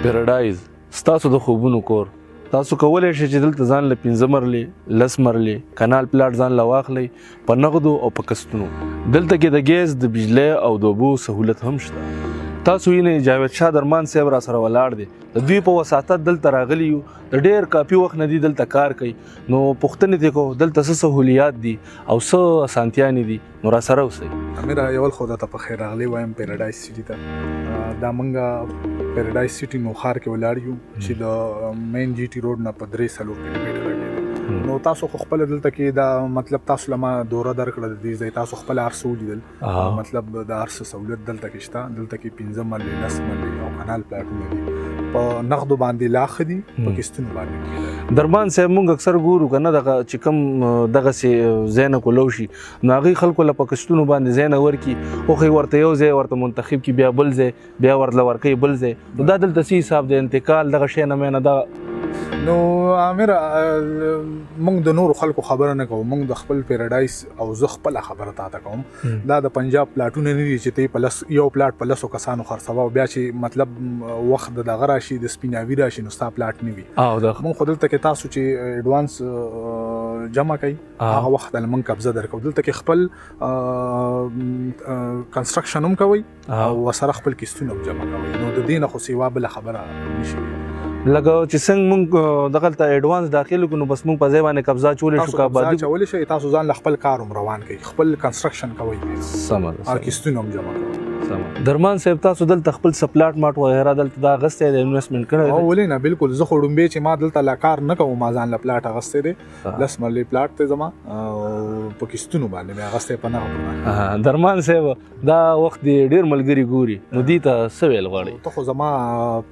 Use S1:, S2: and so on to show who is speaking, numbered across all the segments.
S1: پیراډایز ستاسو د خوبونو کور. تاسو کولی شئ چې دلته ځان له 5 مرلې، 10 مرلې کنال پلاټ ځان له واخلئ په نغدو او په قسطونو. دلته کې د ګیس، د بجلی او د اوبو سهولت هم شته. تاسو وینئ جاوید شاه درمان صاحب را سره ولاړ دی. د دوی په وساطت دلته راغلي یو. د ډېر کافي وخت نه دی دلته کار کوي، نو پوښتنې ترې کوو دلته څه سهولیات دي او څه اسانتیانې دي. نو را سره اوسئ.
S2: امیره، یول خو درته په خیر راغلی وایم پیراډایز سیټي ته. دا مونږه پیراډایز سیټي نوښار کې ولاړ یو چې د مین جی ټي روډ نه په 3-4 کیلومتره کې. نو تاسو خو خپل دلته کې دا مطلب تاسو لما دوره درکړه د دې ځای، تاسو خپل هر څه ولیدل. مطلب د هر څه سهولت دلته کې شته. دلته کې 5 مرلې، 10 مرلې او کنال پلاټونه دي. په نغدو باندې لا ښه دي، په قسطونو باندې کېدای.
S1: درمان صاحب، مونږ اکثر ګورو که نه دغه چې کوم دغسې ځای نه کولو شي، نو هغوی خلکو له په قسطونو باندې ځای نه ورکړي، خو ښه ورته یو ځای ورته منتخب کړي، بیا بل ځای، بیا ورله ورکوي بل ځای. نو دا دلته څه حساب دی، انتقال دغه شی نه مې نه دا؟
S2: نو امیر، مونږ د نورو خلکو خبره نه کوو، مونږ د خپل پیراډایز او زه خپله خبره تا ته کوم. دا د پنجاب پلاټونه نه دي چې ته په لس یو پلاټ په 10 کسانو خرڅوه او بیا چې مطلب وخت د دغه راشي، د سپیناوي راشي، نو ستا پلاټ نه وي.
S1: او دا
S2: مونږ خو دلته کې تاسو چې اډوانس جمع کړئ، هغه وخت له مونږ قبضه درکو. دلته کې خپل کنسټرکشن هم کوئ او ورسره خپل قسطونه هم جمع کوئ. نو د دې نه خو سیوا بله خبره نشي.
S1: لکه چې څنګه مونږ دغلته اډوانس داخل کړو، نو بس مونږ په ځای باندې قبضه چولی شو؟
S2: تاسو
S1: که
S2: قبضه
S1: آبادي
S2: چولی شئ، تاسو ځان له خپل کار هم روان کړئ، خپل کنسټرکشن کوئ
S1: سمه ده.
S2: او قسطونه هم جمع کوئ.
S1: سمه. درمان صاحب، تاسو دلته خپل څه پلاټ ماټ وغیره دلته دا اخیستی دی، انویسټمنټ کړی
S2: او
S1: دی؟
S2: ولې نه، بالکل. زه خو ړومبی چې ما دلته لا کار نه کوم، ما ځان له پلاټ اخیستی دی. 10 مرلې پلاټ دی زما او په قسطونو باندې مې اخیستی، په نغدو باندې.
S1: درمان صاحب، دا وخت دی ډېر ملګري ګوري، نو دوی ته څه ویل غواړي؟
S2: ته خو زما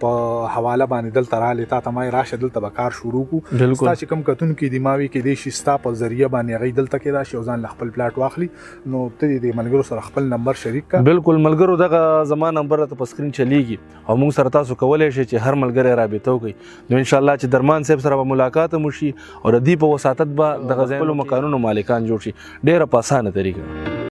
S2: په حواله باندې دلته راغلې، تا ته ما یې راشه دلته به کار شروع کړو. ستا چې کوم کتونکي دي، ما وی کېدای شي ستا په ذریعه باندې هغوی دلته کې راشي او ځان له خپل پلاټ واخلي. نو ته دې د ملګرو سره خپل نمبر شریک کړه.
S1: بالکل ملګرو، دغه زما نمبر راته په سکرین چلیږي او موږ سره تاسو کولی شئ چې هر ملګری رابطه وکړي. نو انشاءالله چې درمان صاحب سره به ملاقات هم وشي او د دې په وساطت به دغه ځای خپلو مکانونو مالکان جوړ شي ډېره په اسانه طریقه.